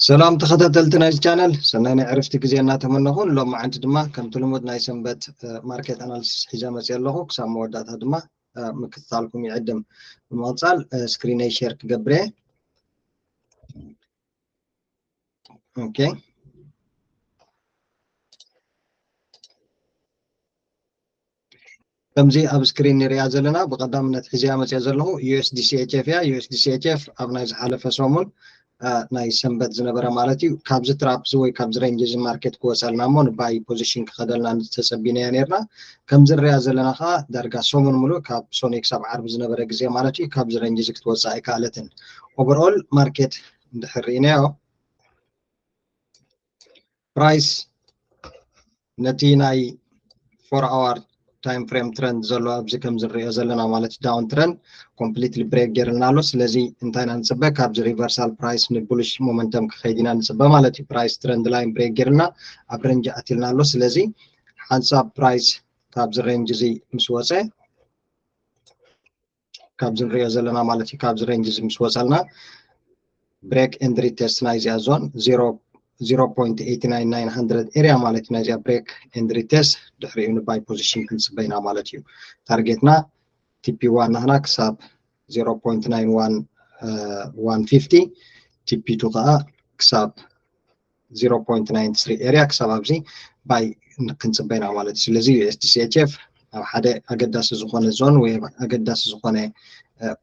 ሰላም ተኸታተልቲ ናይዚ ቻነል፣ ሰናይ ናይ ዕረፍቲ ግዜ እናተመነኹ፣ ሎም መዓንቲ ድማ ከምቲ ልሙድ ናይ ሰንበት ማርኬት ኣናሊሲስ ሒዘ መፅእ ኣለኹ። ክሳብ መወዳእታ ድማ ምክትታልኩም ይዕድም። ብምቕፃል ስክሪነይ ሼር ክገብር እየ። ኦኬ፣ ከምዚ ኣብ ስክሪን ንሪኣ ዘለና ብቐዳምነት ሒዘያ መፅያ ዘለኹ ዩ ኤስ ዲ ሲ ኤች ኤፍ እያ። ዩ ኤስ ዲ ሲ ኤች ኤፍ ኣብ ናይ ዝሓለፈ ሰሙን ናይ ሰንበት ዝነበረ ማለት እዩ፣ ካብዚ ትራፕ እዚ ወይ ካብዚ ሬንጅ እዚ ማርኬት ክወፀልና እሞ ንባይ ፖዚሽን ክኸደልና ተፀቢናያ ነርና። ከምዚ ንሪኣ ዘለና ከዓ ዳርጋ ሰሙን ሙሉእ ካብ ሶኒ ክሳብ ዓርቢ ዝነበረ ግዜ ማለት እዩ ካብዚ ሬንጅ እዚ ክትወፅእ ኣይከኣለትን። ኦቨርኦል ማርኬት እንድሕር ርኢናዮ ፕራይስ ነቲ ናይ ፎር ኣዋር ታይም ፍሬም ትረንድ ዘሎ ኣብዚ ከም ዝንሪኦ ዘለና ማለት ዳውን ትረንድ ኮምፕሊትሊ ብሬክ ገይርልና ኣሎ። ስለዚ እንታይ ኢና ንፅበ? ካብዚ ሪቨርሳል ፕራይስ ንቡልሽ ሞመንተም ክኸይድ ኢና ንፅበ ማለት እዩ። ፕራይስ ትረንድ ላይን ብሬክ ገይርልና ኣብ ረንጅ ኣትልና ኣሎ። ስለዚ ሓንሳብ ፕራይስ ካብዚ ሬንጅ እዚ ምስ ወፀ ካብዚ ንሪኦ ዘለና ማለት እዩ ካብዚ ሬንጅ እዚ ምስ ወፀልና ብሬክ ኤንድ ሪቴስት ናይዚኣ ዞን ዜሮ ፖይንት ኤይት ናይን ናይን ሃንድረድ ኤሪያ ማለት እዩ። ናይዚኣ ብሬክ ኤንድ ሪቴስት ድሕሪኡ ንባይ ፖዚሽን ክንፅበይና ማለት እዩ። ታርጌትና ቲ ፒ ዋን ናህና ክሳብ ዜሮ ፖይንት ናይን ዋን ዋን ፊፍቲ፣ ቲ ፒ ቱ ከዓ ክሳብ ዜሮ ፖይንት ናይን ትሪ ኤሪያ ክሳብ ኣብዚ ባይ ክንፅበይና ማለት እዩ። ስለዚ ዩ ኤስ ዲ ሲ ኤች ኤፍ ኣብ ሓደ ኣገዳሲ ዝኾነ ዞን ወይ ኣገዳሲ ዝኾነ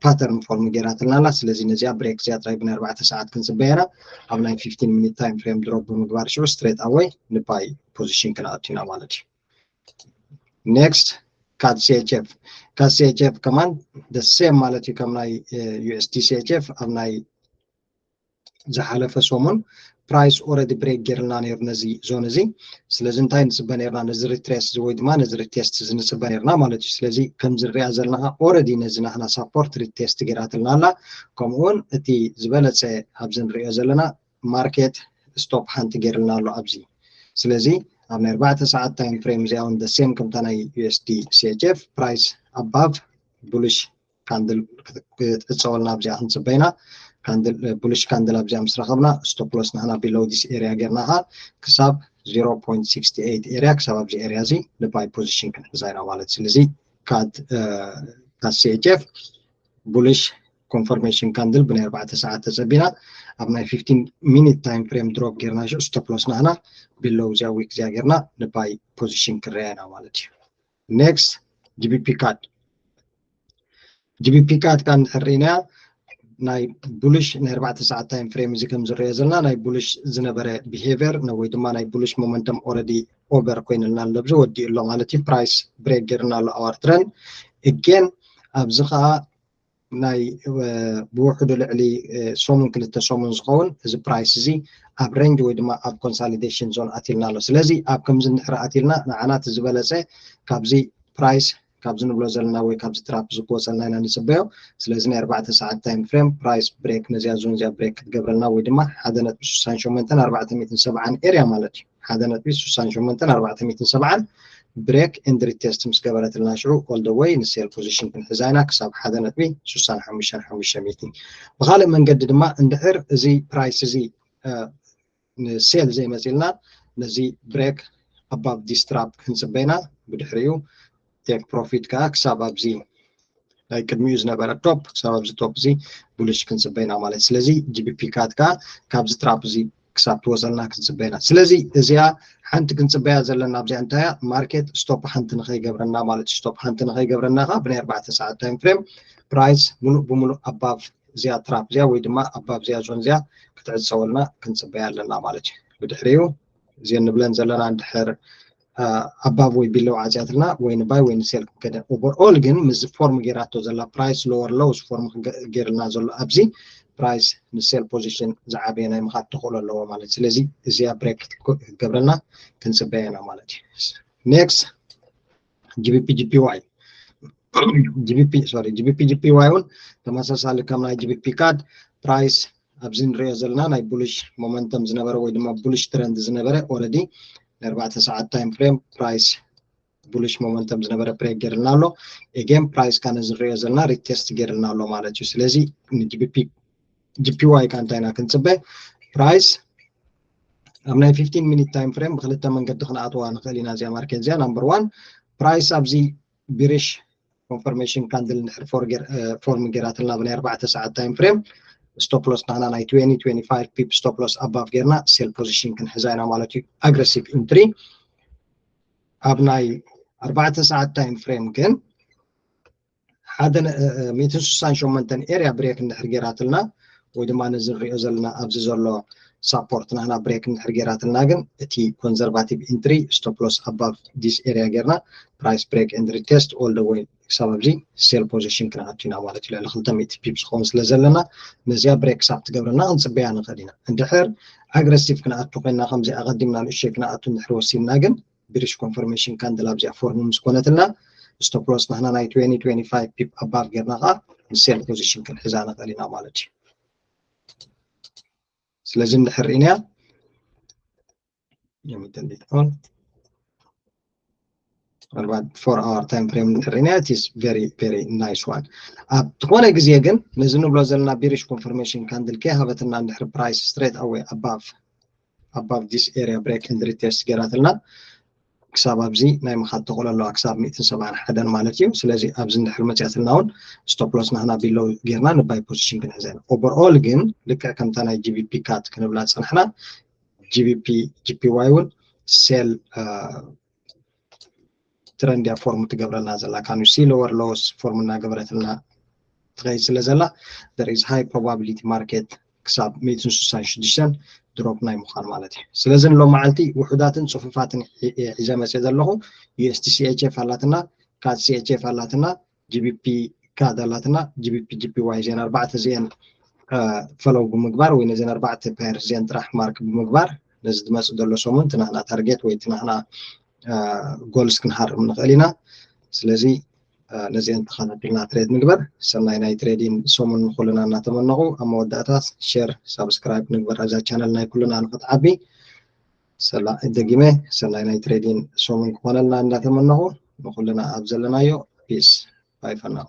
ፓተርን ፎርም ገይራትልና ኣላ። ስለዚ ነዚኣ ብሬክ እዚኣ ጥራይ ብናይ ኣርባዕተ ሰዓት ክንፅበየና ኣብ ናይ ፊፍቲን ሚኒት ታይም ፍሬም ድሮፕ ብምግባር ሽዑ ስትሬት ኣወይ ንባይ ፖዚሽን ክንኣቱ ኢና ማለት እዩ። ኔክስት ካድ ሲ ኤች ኤፍ፣ ካድ ሲ ኤች ኤፍ ከማን ደ ሴም ማለት እዩ ከም ናይ ዩ ኤስ ዲ ሲ ኤች ኤፍ ኣብ ናይ ዝሓለፈ ሰሙን ፕራይስ ኦረዲ ብሬክ ገይርልና ነይሩ ነዚ ዞን እዚ። ስለዚ እንታይ ንፅበ ነይርና? ነዚ ሪትሬስ እዚ ወይ ድማ ነዚ ሪቴስት እዚ ንፅበ ነይርና ማለት እዩ። ስለዚ ከም ዝንሪኣ ዘለና ኦረዲ ነዚ ናህና ሳፖርት ሪቴስት ገይራትልና ኣላ። ከምኡውን እቲ ዝበለፀ ኣብዚ ንሪኦ ዘለና ማርኬት ስቶፕ ሃንት ገይርልና ኣሎ ኣብዚ። ስለዚ ኣብ ናይ ኣርባዕተ ሰዓት ታይም ፍሬም እዚኣ እውን ደ ሴም ከምታ ናይ ዩ ኤስ ዲ ሲ ኤች ኤፍ ፕራይስ ኣባቭ ቡልሽ ካንድል ክትዕፀወልና ኣብዚኣ ክንፅበይና። ካንድል ቡልሽ ካንድል ኣብዚኣ ምስ ረኸብና ስቶፕ ሎስ ንሕና ቢሎው ዲስ ኤሪያ ጌርና ከዓ ክሳብ ዜሮ ፖይንት ሲክስቲ ኤይት ኤሪያ ክሳብ ኣብዚ ኤሪያ እዚ ንባይ ፖዚሽን ክንሕዛ ኢና ማለት። ስለዚ ካድ ካድ ሲ ኤች ኤፍ ቡልሽ ኮንፈርሜሽን ካንድል ብናይ ኣርባዕተ ሰዓት ተፀቢና ኣብ ናይ ፊፍቲን ሚኒት ታይም ፍሬም ድሮፕ ጌርና ሽዑ ስቶፕ ሎስ ናህና ቢሎው እዚኣ ዊክ እዚኣ ጌርና ንባይ ፖዚሽን ክንረያ ኢና ማለት እዩ። ኔክስት ጂ ቢ ፒ ካድ፣ ጂ ቢ ፒ ካድ ካ እንድሕር ርኢናያ ናይ ቡልሽ ናይ ኣርባዕተ ሰዓት ታይም ፍሬም እዚ ከም ዝረኦ ዘለና ናይ ቡልሽ ዝነበረ ቢሄቨር ወይ ድማ ናይ ቡልሽ ሞመንተም ኦረዲ ኦቨር ኮይንልና ኣሎ፣ ኣብዚ ወዲኡ ኣሎ ማለት እዩ። ፕራይስ ብሬክ ጌርና ኣሎ ኣዋር ትረንድ እጌን ኣብዚ ከዓ ናይ ብውሕዱ ልዕሊ ሰሙን ክልተ ሰሙን ዝኸውን እዚ ፕራይስ እዚ ኣብ ሬንጅ ወይ ድማ ኣብ ኮንሳሊዴሽን ዞን ኣትልና ኣሎ። ስለዚ ኣብ ከምዚ እንድሕር ኣትልና ንዓና እቲ ዝበለፀ ካብዚ ፕራይስ ካብዚ ንብሎ ዘለና ወይ ካብዚ ትራፕ እዚ ክወፀልና ኢና ንፅበዮ። ስለዚ ናይ ኣርባዕተ ሰዓት ታይም ፍሬም ፕራይስ ብሬክ ነዚኣ ዞን እዚኣ ብሬክ ክትገብረልና ወይ ድማ ሓደ ነጥቢ ስሳን ሸሞንተን ኣርባዕተ ሚእትን ሰብዓን ኤሪያ ማለት እዩ። ሓደ ነጥቢ ስሳን ሸሞንተን ኣርባዕተ ሚእትን ሰብዓን ብሬክ ኤንድ ሪቴስት ምስ ገበረትልና ሽዑ ኦል ደ ወይ ንሴል ፖዚሽን ክንሕዛ ኢና ክሳብ ሓደ ነጥቢ ስሳን ሓሙሽተን ሓሙሽተ ሚእቲ። ብካልእ መንገዲ ድማ እንድሕር እዚ ፕራይስ እዚ ንሴል ዘይመፂልና ነዚ ብሬክ ኣባብ ዲስ ትራፕ ክንፅበይና ብድሕሪኡ ቴክ ፕሮፊት ከዓ ክሳብ ኣብዚ ናይ ቅድሚኡ ዝነበረ ቶፕ ክሳብ ኣብዚ ቶፕ እዚ ቡልሽ ክንፅበይና ማለት። ስለዚ ጂ ቢ ፒ ካድ ከዓ ካብዚ ትራፕ እዚ ክሳብ ትወፀልና ክንፅበይና። ስለዚ እዚኣ ሓንቲ ክንፅበያ ዘለና ኣብዚኣ እንታያ ማርኬት ስቶፕ ሃንት ንኸይገብረና ማለት እዩ። ስቶፕ ሃንት ንኸይገብረና ከዓ ብናይ ኣርባዕተ ሰዓት ታይም ፍሬም ፕራይስ ሙሉእ ብሙሉእ ኣባብ እዚኣ ትራፕ እዚኣ ወይ ድማ ኣባብ እዚኣ ዞን እዚኣ ክትዕፀወልና ክንፅበያ ኣለና ማለት እዩ። ብድሕሪኡ እዚን ንብለን ዘለና እንድሕር ኣባብ ወይ ቢሎው ዓፅያትልና ወይ ንባይ ወይ ንሴል ክንከደ። ኦቨርኦል ግን ምስዚ ፎርም ጌራቶ ዘላ ፕራይስ ሎወር ሎውስ ፎርም ጌርልና ዘሎ ኣብዚ ፕራይስ ንሴል ፖዚሽን ዝዓበየ ናይ ምኻድ ተኽእሎ ኣለዎ ማለት። ስለዚ እዚኣ ብሬክ ክትገብረልና ክንፅበያ ኢና ማለት እዩ። ኔክስት ጂ ቢ ፒ ጂ ፒ ዋይ፣ ጂ ቢ ፒ ሶሪ፣ ጂ ቢ ፒ ጂ ፒ ዋይ እውን ተመሳሳሊ ከም ናይ ጂ ቢ ፒ ካድ ፕራይስ ኣብዚ ንሪኦ ዘለና ናይ ቡልሽ ሞመንተም ዝነበረ ወይ ድማ ቡልሽ ትረንድ ዝነበረ ኦረዲ ናይ ኣርባዕተ ሰዓት ታይም ፍሬም ፕራይስ ቡልሽ ሞመንተም ዝነበረ ብሬክ ጌርልና ኣሎ። ኤጌን ፕራይስ ካ ነዚ ንሪኦ ዘለና ሪቴስት ጌርልና ኣሎ ማለት እዩ። ስለዚ ጂ ቢ ፒ ጂ ፒ ዋይ ካ እንታይ ኢና ክንፅበ? ፕራይስ ኣብ ናይ fifteen minute time frame ብክልተ መንገዲ ክንኣትዋ ንኽእል ኢና እዚኣ market እዚኣ። Number one፣ price ኣብዚ bearish confirmation candle እንድሕር form ጌራትልና ብናይ ኣርባዕተ ሰዓት time frame stop loss ናህና ናይ twenty twenty-five pip stop loss above ጌርና sell position ክንሕዛ ኢና ማለት እዩ። Aggressive entry ኣብ ናይ ኣርባዕተ ሰዓት time frame ግን ሓደ ሚእትን ስሳን ሸሞንተን area break እንድሕር ጌራትልና ወይ ድማ ነዚ ንሪኦ ዘለና ኣብዚ ዘሎ support ናህና break እንድሕር ጌራትልና ግን እቲ conservative entry stop loss above this area ጌርና price break and retest all the way ክሳብ ኣብዚ sell position ክንኣቱ ኢና ማለት እዩ። ልዕሊ ክልተ ሚእቲ pip ዝኸውን ስለ ዘለና ነዚኣ break ክሳብ ትገብረና ክንፅበያ ንኽእል ኢና። እንድሕር aggressive ክንኣቱ ኮይና ከምዚ ኣቐዲምና ንእሽተይ ክንኣቱ እንድሕር ወሲንና ግን bearish confirmation candle ኣብዚኣ form ምስ ኮነትልና stop loss ናህና ናይ twenty twenty-five pip above ጌርና ከዓ sell position ክንሕዛ ንኽእል ኢና ማለት እዩ። ስለዚ እንድሕር ርኢናያ about four hour time frame እንድሕር ርኢናያ it is very very nice one። ኣብ ዝኾነ ግዜ ግን ነዚ ንብሎ ዘለና bearish confirmation candle ከይሃበትና እንድሕር price straight away above above this area break and retest ጌራትልና ክሳብ ኣብዚ ናይ ምኻድ ተኽእሎ ኣለዋ ክሳብ ሚእትን ሰብዓን ሓደን ማለት እዩ። ስለዚ ኣብዚ እንድሕር መፅያትልና እውን stop loss ናህና below ጌርና ን buy position ክንሕዘ ኢና። Overall ግን ልክዕ ከምታ ናይ GBP CAD ክንብላ ዝፀናሕና GBP JPY እውን sell trend እያ form ትገብረልና ዘላ። Can you see lower lows form እናገበረትና ትኸይድ ስለ ዘላ there is high probability market ክሳብ ሚእትን ስሳን ሽዱሽተን drop ናይ ምዃን ማለት እዩ። ስለዚ ንሎም መዓልቲ ውሑዳትን ፅፉፋትን ሒ- ሒዘ መፅእ ዘለኹ USDCHF ኣላትና፣ CAD CHF ኣላትና፣ GBP CAD ኣላትና፣ GBP JPY እዚአን ኣርባዕተ እዚአን follow ብምግባር ወይ ነዘን ኣርባዕተ pair እዚአን ጥራሕ mark ብምግባር ነዚ ዝመፅእ ዘሎ ሰሙን ትናህና target ወይ ትናህና goals ክንሃርም ንኽእል ኢና። ስለዚ ነዚአን ተኸታቲልና trade ንግበር። ሰናይ ናይ trading ሰሙን ንኩልና እናተመነኹ ኣብ መወዳእታ share subscribe ንግበር ኣብዛ channel ናይ ኩልና ንክትዓቢ። ሰላ ደጊመ ሰናይ ናይ trading ሰሙን ክኾነልና እናተመነኹ ንኩልና ኣብ ዘለናዮ peace bye for now።